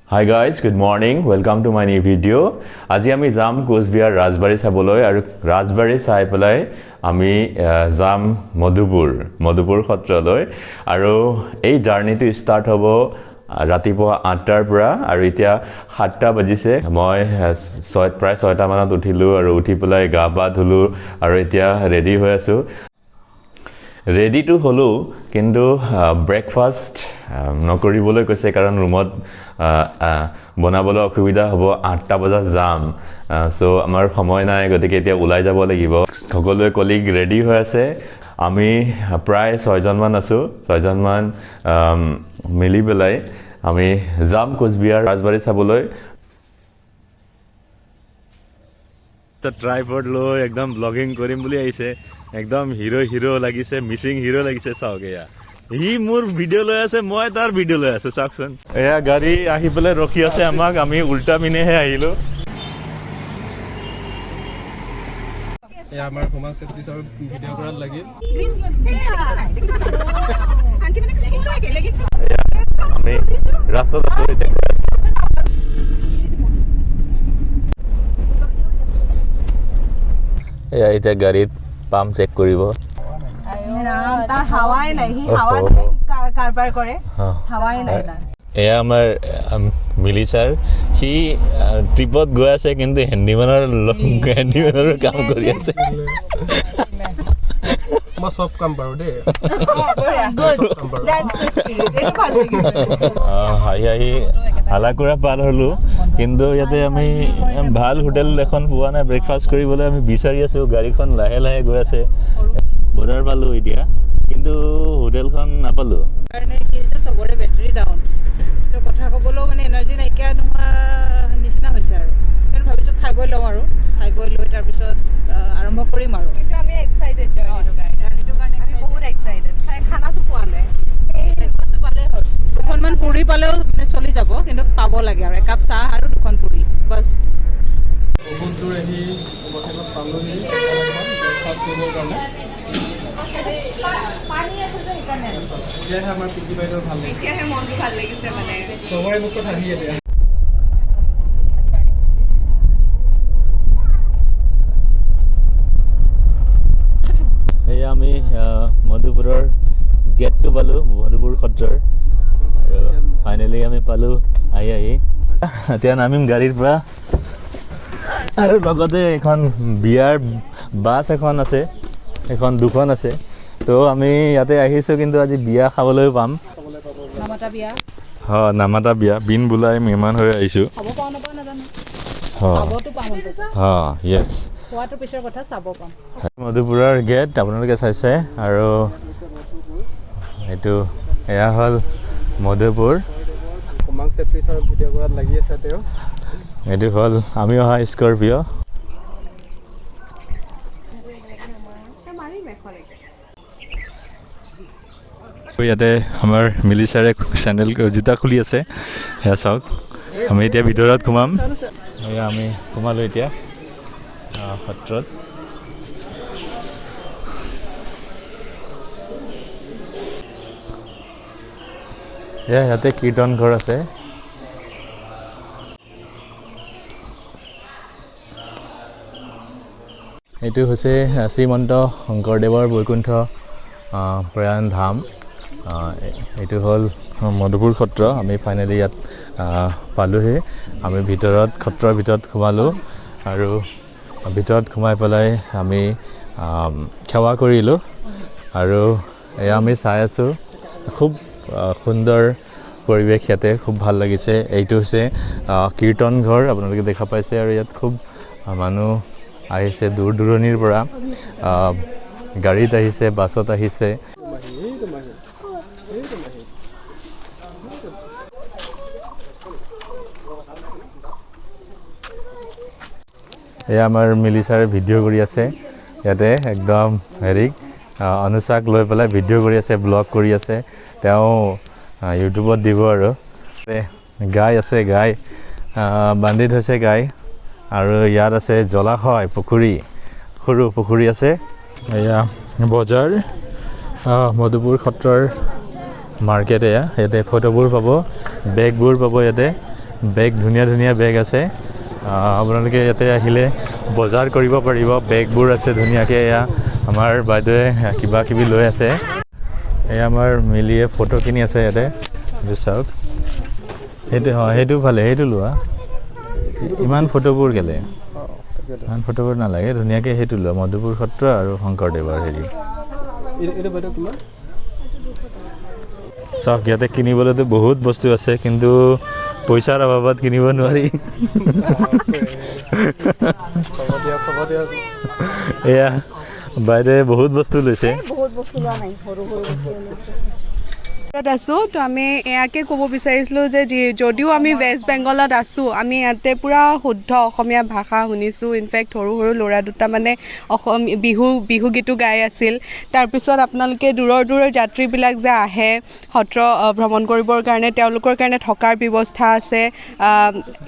Hi guys, good morning, welcome to my new video. আজি আমি যাম কোচবিহাৰ ৰাজবাৰী চাবলৈ আৰু ৰাজবাৰী চাই পেলাই আমি যাম মধুপুৰ সত্ৰলৈ। আৰু এই জাৰ্ণিটো ষ্টাৰ্ট হ'ব ৰাতিপুৱা 8টাৰ পৰা আৰু এতিয়া 7টা বাজিছে। মই প্ৰায় 6টামানত উঠিলোঁ আৰু উঠি পেলাই গা পা ধুলোঁ আৰু এতিয়া ৰেডি হৈ আছোঁ। ৰেডিটো হ'লোঁ কিন্তু ব্ৰেকফাষ্ট নকৰিবলৈ কৈছে, কাৰণ ৰুমত বনাবলৈ অসুবিধা হ'ব। 8টা বজাত যাম, চ' আমাৰ সময় নাই, গতিকে এতিয়া ওলাই যাব লাগিব। সকলোৱে কলিগ ৰেডি হৈ আছে। আমি প্ৰায় 6জনমান আছোঁ। 6জনমান মিলি পেলাই আমি যাম কোচবিহাৰ ৰাজবাৰী চাবলৈ। ট্ৰাইপড লৈ একদম ব্লগিং কৰিম বুলি আহিছে, একদম হিৰ' হিৰ' লাগিছে, মিচিং হিৰ' লাগিছে। চাওক, এয়া সি মোৰ ভিডিঅ' লৈ আছে, মই তাৰ ভিডিঅ' লৈ আছো। চাওকচোন, এয়া গাড়ী আহি পেলাই ৰখি আছে আমাক, আমি উল্টা পিনেহে আহিলো। এয়া আমাৰ সোমাং চেত্ৰী ছাৰৰ ভিডিঅ' কৰাত লাগিল। এয়া আমি ৰাস্তাত আছো এতিয়া, গৈ আছো। এয়া এতিয়া গাড়ীত পাম্প চেক কৰিব। তাৰ হাৱাই নাই, সি হাৱা কাৰবাৰ কৰে, হাৱাই নাই তাৰ। এয়া আমাৰ মিলি ছাৰ, সি ট্ৰিপত গৈ আছে কিন্তু হেণ্ডিমেনৰো কাম কৰি আছে। মই চব কাম পাৰোঁ দেই। That's the spirit. এইটো ভাল লাগিছে। হাঁহি হাঁহি হালাকুৰা পাৰ হ'লোঁ, কিন্তু ইয়াতে আমি ভাল হোটেল এখন পোৱা নাই ব্ৰেকফাষ্ট কৰিবলৈ। আমি বিচাৰি আছোঁ, গাড়ীখন লাহে লাহে গৈ আছে। বৰ্ডাৰ পালোঁ এতিয়া, কিন্তু হোটেলখন নাপালোঁ। কাৰণে কি হৈছে, চবৰে বেটেৰী ডাউন, তো কথা ক'বলৈও মানে এনাৰ্জি নাইকিয়া নোহোৱা নিচিনা হৈছে। আৰু কাৰণ ভাবিছোঁ খাই বৈ লওঁ আৰু খাই বৈ লৈ তাৰপিছত আৰম্ভ কৰিম। আৰু আমি এক্সাইটেড জাৰ্ণিটোৰ কাৰণে বহুত এক্সাইটেড। খানাটো পোৱা নাই। ব্ৰেকফাষ্টটো পালেই হ'ল, দুখনমান পুৰি পালেও মানে চলি যাব, কিন্তু পাব লাগে আৰু একাপ চাহ আৰু দুখন পুৰি বাছ। বহুত দূৰ আহি অৱশেষত পালোহি ব্ৰেকফাষ্ট কৰিবৰ কাৰণে। পানী আছে যে সেইকাৰণে। এতিয়াহে আমাৰ পিংকি বাইদেউৰ ভাল লাগিছে। এতিয়াহে মনটো ভাল লাগিছে মানে। চবৰে মুখত হাঁহি এতিয়া। এয়া আমি মধুপুৰৰ গেটটো পালোঁ, মধুপুৰ সত্ৰৰ, আৰু ফাইনেলি আমি পালোঁ আহি আহি। এতিয়া নামিম গাড়ীৰ পৰা আৰু লগতে এখন বিয়াৰ বাছ এখন আছে, এখন দুখন আছে। তো আমি ইয়াতে আহিছোঁ, কিন্তু আজি বিয়া খাবলৈও পাম। নামাতা বিয়া। হয়, নামাতা বিয়া, বিন বোলাই মেহমান হৈ আহিছোঁ। খাব পাওঁ নাপাওঁ নাজানো, চাবতো পাম অন্ততঃ। য়েছ। খোৱাটো পিছৰ কথা, চাব পাম। মধুপুৰৰ গেট আপোনালোকে চাইছে আৰু এইটো এয়া হ'ল মধুপুৰ। সোমাং চেত্ৰী ছাৰৰ ভিডিঅ' কৰাত লাগি আছে তেওঁ। এইটো হ'ল আমি অহা স্কৰপিঅ'। ইয়াতে আমাৰ মিলি ছাৰে চেণ্ডেল জোতা খুলি আছে, সেয়া চাওক। আমি এতিয়া ভিতৰত সোমাম। এয়া আমি সোমালোঁ এতিয়া সত্ৰত। এয়া ইয়াতে কীৰ্তন ঘৰ আছে। এইটো হৈছে শ্ৰীমন্ত শংকৰদেৱৰ বৈকুণ্ঠ প্ৰয়াণ ধাম। এইটো হ'ল মধুপুৰ সত্ৰ। আমি ফাইনেলি ইয়াত পালোহি। আমি ভিতৰত সত্ৰৰ ভিতৰত সোমালোঁ আৰু ভিতৰত সোমাই পেলাই আমি সেৱা কৰিলোঁ আৰু এয়া আমি চাই আছোঁ। খুব সুন্দৰ পৰিৱেশ ইয়াতে, খুব ভাল লাগিছে। এইটো হৈছে কীৰ্তন ঘৰ, আপোনালোকে দেখা পাইছে। আৰু ইয়াত খুব মানুহ আহিছে দূৰ দূৰণিৰ পৰা, গাড়ীত আহিছে, বাছত আহিছে। এইটো মাহী, এইটো মাহী। এয়া আমাৰ মিলি ছাৰে ভিডিঅ' কৰি আছে ইয়াতে, একদম হেৰিক অনুষাক লৈ পেলাই ভিডিঅ' কৰি আছে, ব্লগ কৰি আছে। তেওঁ ইউটিউবত দিব। আৰু গাই আছে, গাই বান্ধি থৈছে গাই। আৰু ইয়াত আছে জলাশয়, পুখুৰী, সৰু পুখুৰী আছে। এয়া বজাৰ, মধুপুৰ সত্ৰৰ মাৰ্কেট এয়া। ইয়াতে ফটোবোৰ পাব, বেগবোৰ পাব ইয়াতে। বেগ, ধুনীয়া ধুনীয়া বেগ আছে। আপোনালোকে ইয়াতে আহিলে বজাৰ কৰিব পাৰিব। বেগবোৰ আছে ধুনীয়াকৈ। এয়া আমাৰ বাইদেৱে কিবা কিবি লৈ আছে। এয়া আমাৰ মিলিয়ে ফটো কিনি আছে ইয়াতে। এইটো চাওক, সেইটো হয়, সেইটো ভালে, সেইটো লোৱা। ইমান ফটোবোৰ কেলে, ইমান ফটোবোৰ নালাগে, ধুনীয়াকৈ সেইটো লোৱা। মধুপুৰ সত্ৰ আৰু শংকৰদেৱৰ হেৰি। এইটো বাইদেউ কিমান? চাওক, ইয়াতে কিনিবলৈতো বহুত বস্তু আছে, কিন্তু পইচাৰ অভাৱত কিনিব নোৱাৰি। হ'ব দিয়া, হ'ব দিয়া। এয়া বাইদেৱে বহুত বস্তু লৈছে। বহুত বস্তু লোৱা নাই, সৰু সৰু বস্তু লৈছে। আছোঁ তো আমি এয়াকে ক'ব বিচাৰিছিলোঁ যে যদিও আমি ৱেষ্ট বেংগলত আছোঁ, আমি ইয়াতে পূৰা শুদ্ধ অসমীয়া ভাষা শুনিছোঁ। ইনফেক্ট সৰু সৰু ল'ৰা দুটা মানে অসম বিহু গীতো গাই আছিল। তাৰপিছত আপোনালোকে দূৰৰ দূৰৰ যাত্ৰীবিলাক যে আহে সত্ৰ ভ্ৰমণ কৰিবৰ কাৰণে, তেওঁলোকৰ কাৰণে থকাৰ ব্যৱস্থা আছে।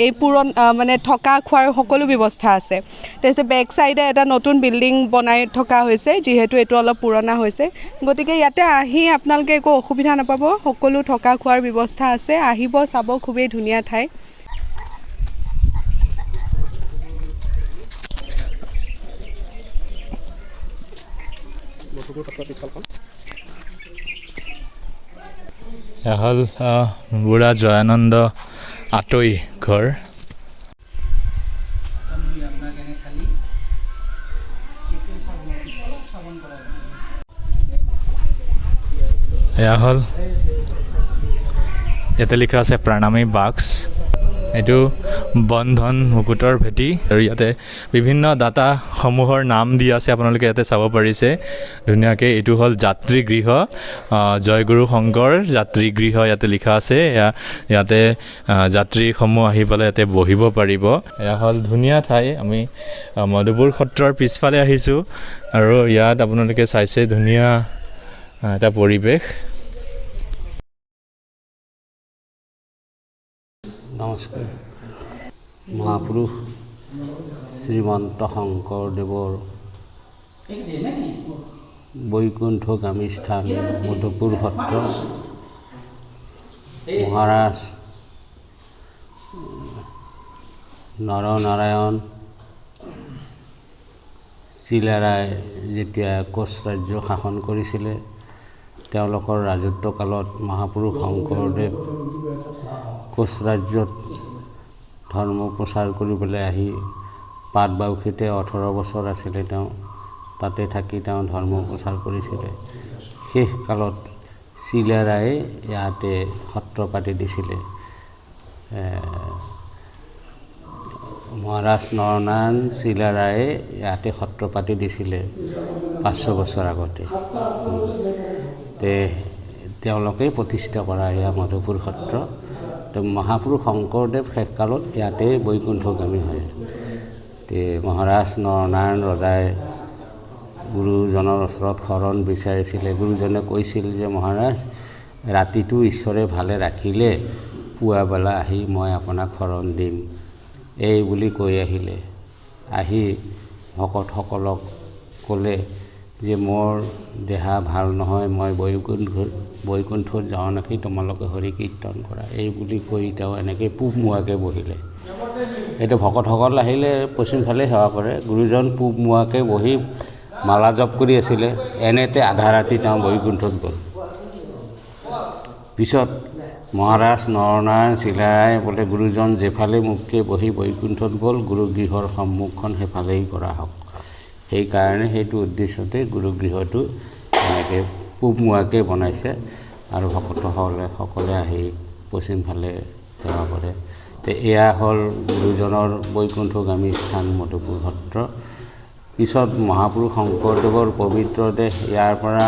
এই পুৰণ মানে থকা খোৱাৰ সকলো ব্যৱস্থা আছে। তাৰপিছত বেক চাইডে এটা নতুন বিল্ডিং বনাই থকা হৈছে, যিহেতু এইটো অলপ পুৰণা হৈছে। গতিকে ইয়াতে আহি আপোনালোকে একো অসুবিধা নাপাব, সকলো থকা খোৱাৰ ব্যৱস্থা আছে। আহিব, চাব, খুবেই ধুনীয়া ঠাই। এয়া হ'ল বুঢ়া জয়ানন্দ আতৈ ঘৰ। এয়া হ'ল, ইয়াতে লিখা আছে প্ৰণামী বাক্স। এইটো বন্ধন মুকুটৰ ভেটি। আৰু ইয়াতে বিভিন্ন দাতাসমূহৰ নাম দি আছে, আপোনালোকে ইয়াতে চাব পাৰিছে ধুনীয়াকৈ। এইটো হ'ল যাত্ৰী গৃহ, জয়গুৰু শংকৰ যাত্ৰী গৃহ ইয়াতে লিখা আছে। এয়া ইয়াতে যাত্ৰীসমূহ আহি পেলাই ইয়াতে বহিব পাৰিব। এয়া হ'ল ধুনীয়া ঠাই। আমি মধুপুৰ সত্ৰৰ পিছফালে আহিছোঁ আৰু ইয়াত আপোনালোকে চাইছে ধুনীয়া এটা পৰিৱেশ। নমস্কাৰ। মহাপুৰুষ শ্ৰীমন্ত শংকৰদেৱৰ বৈকুণ্ঠগামী স্থান মধুপুৰ সত্ৰ। মহাৰাজ নৰনাৰায়ণ চিলাৰায় যেতিয়া কোচ ৰাজ্য শাসন কৰিছিলে, তেওঁলোকৰ ৰাজত্বকালত মহাপুৰুষ শংকৰদেৱ কোচ ৰাজ্যত ধৰ্ম প্ৰচাৰ কৰিবলৈ আহি পাটবাউসীতে 18 বছৰ আছিলে। তেওঁ তাতে থাকি তেওঁ ধৰ্ম প্ৰচাৰ কৰিছিলে। শেষকালত চিলাৰায়ে ইয়াতে সত্ৰ পাতি দিছিলে। মহাৰাজ নৰনাৰায়ণ চিলাৰায়ে ইয়াতে সত্ৰ পাতি দিছিলে 500 বছৰ আগতে। তেওঁলোকেই প্ৰতিষ্ঠা কৰা এয়া মধুপুৰ সত্ৰ। তো মহাপুৰুষ শংকৰদেৱ শেষকালত ইয়াতে বৈকুণ্ঠগামী হয়। তে মহাৰাজ নৰনাৰায়ণ ৰজাই গুৰুজনৰ ওচৰত শৰণ বিচাৰিছিলে। গুৰুজনে কৈছিল যে মহাৰাজ, ৰাতিটো ঈশ্বৰে ভালে ৰাখিলে পুৱাবেলা আহি মই আপোনাক শৰণ দিম, এই বুলি কৈ আহিলে। আহি ভকতসকলক ক'লে যে মোৰ দেহা ভাল নহয়, মই বৈকুণ্ঠত যাওঁ নেকি, তোমালোকে হৰি কীৰ্তন কৰা, এই বুলি কৈ তেওঁ এনেকৈ পূবমুৱাকৈ বহিলে। এইটো ভকতসকল আহিলে পশ্চিমফালে সেৱা কৰে। গুৰুজন পূবমুৱাকৈ বহি মালা জপ কৰি আছিলে। এনেতে আধা ৰাতি তেওঁ বৈকুণ্ঠত গ'ল। পিছত মহাৰাজ নৰনাৰায়ণ চিলাৰায়ে বোলে গুৰুজন যেফালে মুখকে বহি বৈকুণ্ঠত গ'ল, গুৰুগৃহৰ সন্মুখখন সেইফালেই কৰা হওক। সেইকাৰণে সেইটো উদ্দেশ্যতে গুৰুগৃহটো এনেকৈ পূবমুৱাকৈ বনাইছে আৰু ভকতসকলে সকলে আহি পশ্চিমফালে সেৱা কৰে। তে এয়া হ'ল গুৰুজনৰ বৈকুণ্ঠগামী স্থান মধুপুৰ সত্ৰ। পিছত মহাপুৰুষ শংকৰদেৱৰ পবিত্ৰ দেহ ইয়াৰ পৰা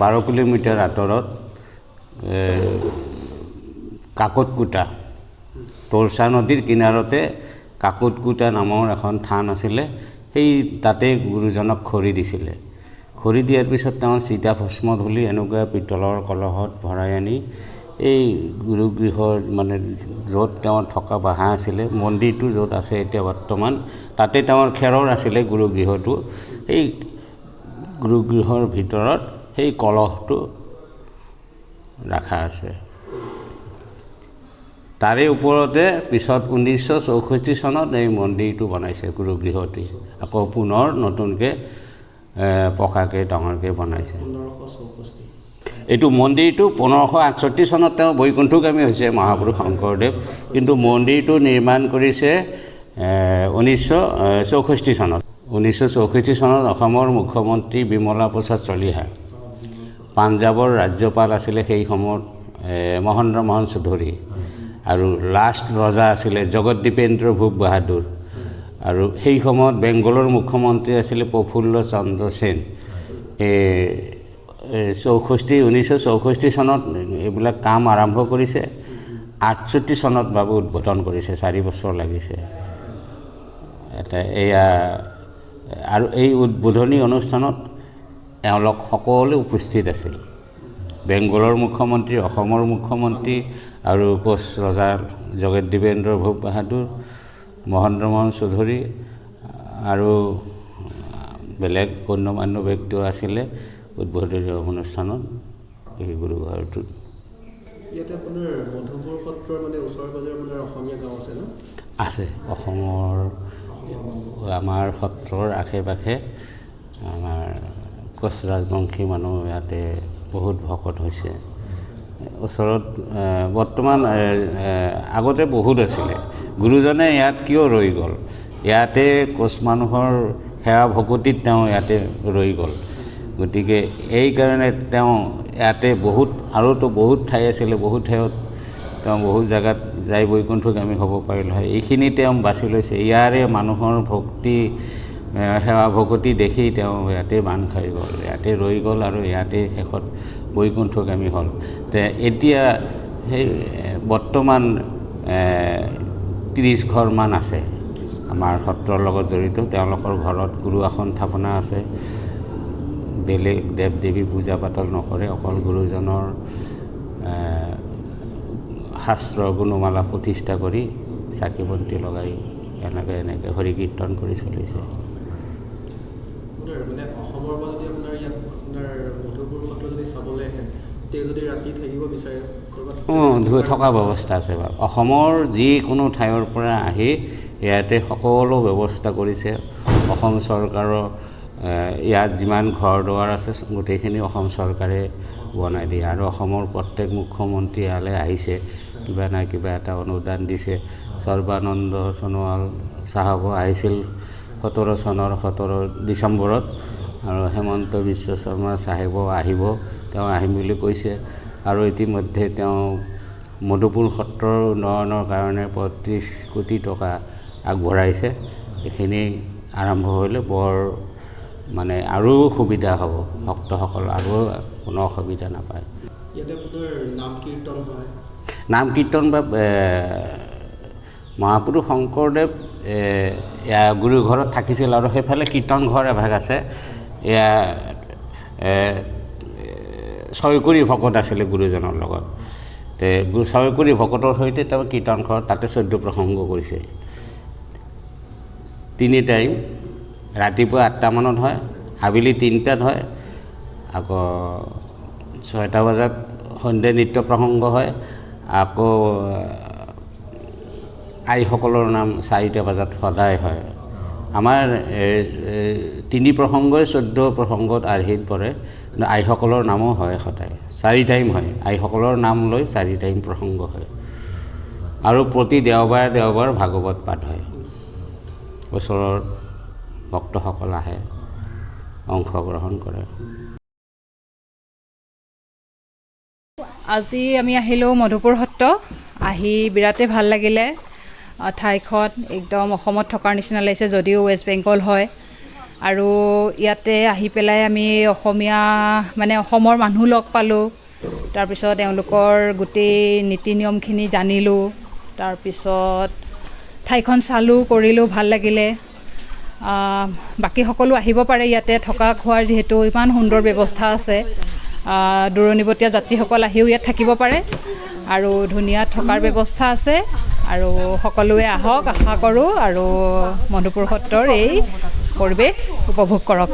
12 কিলোমিটাৰ আঁতৰত কাকতকুটা, তোৰচা নদীৰ কিনাৰতে কাকতকুটা নামৰ এখন থান আছিলে। সেই তাতে গুৰুজনক খৰি দিছিলে। খৰি দিয়াৰ পিছত তেওঁৰ চিতা ভস্ম ধূলি এনেকুৱা পিতলৰ কলহত ভৰাই আনি এই গুৰুগৃহৰ মানে য'ত তেওঁৰ থকা বাহা আছিলে, মন্দিৰটো য'ত আছে এতিয়া বৰ্তমান, তাতে তেওঁৰ খেৰৰ আছিলে গুৰুগৃহটো। সেই গুৰুগৃহৰ ভিতৰত সেই কলহটো ৰাখা আছে। তাৰে ওপৰতে পিছত 1964 চনত এই মন্দিৰটো বনাইছে, গুৰুগৃহটি আকৌ পুনৰ নতুনকৈ পকাকৈ ডাঙৰকৈ বনাইছে। 1564। এইটো মন্দিৰটো 1568 চনত তেওঁ বৈকুণ্ঠগামী হৈছে মহাপুৰুষ শংকৰদেৱ, কিন্তু মন্দিৰটো নিৰ্মাণ কৰিছে 1964 চনত। 1964 চনত অসমৰ মুখ্যমন্ত্ৰী বিমলা প্ৰসাদ চলিহা, পাঞ্জাৱৰ ৰাজ্যপাল আছিলে সেই সময়ত মহেন্দ্ৰ মোহন চৌধুৰী, আৰু লাষ্ট ৰজা আছিলে জগদ্দীপেন্দ্ৰ ভূপ বাহাদুৰ, আৰু সেই সময়ত বেংগলৰ মুখ্যমন্ত্ৰী আছিলে প্ৰফুল্ল চন্দ্ৰ সেন। এই 1964 চনত এইবিলাক কাম আৰম্ভ কৰিছে, 68 চনত বাবু উদ্বোধন কৰিছে, 4 বছৰ লাগিছে। এটা এয়া আৰু এই উদ্বোধনী অনুষ্ঠানত এওঁলোক সকলো উপস্থিত আছিল, বেংগলৰ মুখ্যমন্ত্ৰী, অসমৰ মুখ্যমন্ত্ৰী, আৰু কোচ ৰজা জগদ্দীপেন্দ্ৰ ভূপ বাহাদুৰ, মহেন্দ্ৰ মোহন চৌধুৰী, আৰু বেলেগ গণ্যমান্য ব্যক্তিও আছিলে উদ্বোধনী অনুষ্ঠানত এই গুৰুঘৰটোত। ইয়াতে আপোনাৰ মধুপুৰ সত্ৰৰ মানে ওচৰে পাজৰে আপোনাৰ অসমীয়া গাঁও আছে ন? আছে, অসমৰ আমাৰ সত্ৰৰ আশে পাশে আমাৰ কোচ ৰাজবংশী মানুহ ইয়াতে বহুত ভকত হৈছে। ওচৰত বৰ্তমান আগতে বহুত আছিলে। গুৰুজনে ইয়াত কিয় ৰৈ গ'ল? ইয়াতে কোচ মানুহৰ সেৱা ভকতিত তেওঁ ইয়াতে ৰৈ গ'ল। গতিকে এইকাৰণে তেওঁ ইয়াতে বহুত, আৰুতো বহুত ঠাই আছিলে, বহুত ঠাইত তেওঁ বহুত জেগাত যাই বৈকুণ্ঠগামী হ'ব পাৰিলে হয়। এইখিনি তেওঁ বাছি লৈছে। ইয়াৰে মানুহৰ ভক্তি, সেৱা ভকতি দেখি তেওঁ ইয়াতে বান্ধ খাই গ'ল, ইয়াতে ৰৈ গ'ল, আৰু ইয়াতে শেষত বৈকুণ্ঠগামী হ'ল। তে এতিয়া সেই বৰ্তমান 30 ঘৰমান আছে আমাৰ সত্ৰৰ লগত জড়িত। তেওঁলোকৰ ঘৰত গুৰু আসন থাপনা আছে, বেলেগ দেৱ দেৱী পূজা পাতল নকৰে, অকল গুৰুজনৰ শাস্ত্ৰ গুণমালা প্ৰতিষ্ঠা কৰি চাকি বন্তি লগাই এনেকৈ এনেকৈ হৰি কীৰ্তন কৰি চলিছে। আপোনাৰ মানে অসমৰ পৰা যদি আপোনাৰ ইয়াত আপোনাৰ মধুপুৰ সত্ৰ যদি চাবলৈ আহে, তেওঁ যদি ৰাতি থাকিব বিচাৰে ক'ৰবাত? অঁ, থকা ব্যৱস্থা আছে বাৰু। অসমৰ যিকোনো ঠাইৰ পৰা আহি ইয়াতে সকলো ব্যৱস্থা কৰিছে অসম চৰকাৰৰ। ইয়াত যিমান ঘৰ দুৱাৰ আছে গোটেইখিনি অসম চৰকাৰে বনাই দিয়ে, আৰু অসমৰ প্ৰত্যেক মুখ্যমন্ত্ৰী ইয়ালৈ আহিছে, কিবা নাই কিবা এটা অনুদান দিছে। সৰ্বানন্দ সোণোৱাল চাহাবো আহিছিল 17 চনৰ 17 ডিচেম্বৰত, আৰু হেমন্ত বিশ্ব শৰ্মা চাহেবো আহিব, তেওঁ আহিম বুলি কৈছে। আৰু ইতিমধ্যে তেওঁ মধুপুৰ সত্ৰৰ উন্নয়নৰ কাৰণে 35 কোটি টকা আগবঢ়াইছে। এইখিনি আৰম্ভ হ'লে বৰ মানে আৰু সুবিধা হ'ব, ভক্তসকল আৰু কোনো অসুবিধা নাপায়। ইয়াতে আপোনাৰ নাম কীৰ্তন হয়? নাম কীৰ্তন বা মহাপুৰুষ শংকৰদেৱ এয়া গুৰু ঘৰত থাকিছিল, আৰু সেইফালে কীৰ্তন ঘৰ এভাগ আছে। এয়া 6 ভকত আছিলে গুৰুজনৰ লগত। তে 6 ভকতৰ সৈতে তেওঁ কীৰ্তন ঘৰত তাতে 14 প্ৰসংগ কৰিছিল। 3 টাইম, ৰাতিপুৱা 8টামানত হয়, আবেলি 3টাত হয়, আকৌ 6টা বজাত সন্ধিয়া নৃত্য প্ৰসংগ হয়, আকৌ আইসকলৰ নাম 4টা বজাত সদায় হয়। আমাৰ 3 প্ৰসংগই 14 প্ৰসংগত আৰ্হিত পৰে, কিন্তু আইসকলৰ নামো হয় সদায়, 4 টাইম হয়। আইসকলৰ নাম লৈ 4 টাইম প্ৰসংগ হয়, আৰু প্ৰতি দেওবাৰে দেওবাৰ ভাগৱত পাঠ হয়। ওচৰৰ ভক্তসকল আহে, অংশগ্ৰহণ কৰে। আজি আমি আহিলোঁ মধুপুৰ সত্ৰ। আহি বিৰাটেই ভাল লাগিলে। ঠাইখন একদম অসমত থকাৰ নিচিনা লাগিছে, যদিও ৱেষ্ট বেংগল হয়। আৰু ইয়াতে আহি পেলাই আমি অসমীয়া মানে অসমৰ মানুহ লগ পালোঁ, তাৰপিছত তেওঁলোকৰ গোটেই নীতি নিয়মখিনি জানিলোঁ, তাৰপিছত ঠাইখন চালোঁ কৰিলোঁ, ভাল লাগিলে। বাকী সকলো আহিব পাৰে ইয়াতে, থকা খোৱাৰ যিহেতু ইমান সুন্দৰ ব্যৱস্থা আছে। দূৰণিবটীয়া যাত্ৰীসকল আহিও ইয়াত থাকিব পাৰে আৰু ধুনীয়া থকাৰ ব্যৱস্থা আছে। আৰু সকলোৱে আহক আশা কৰোঁ, আৰু মধুপুৰ সত্ৰৰ এই পৰিৱেশ উপভোগ কৰক।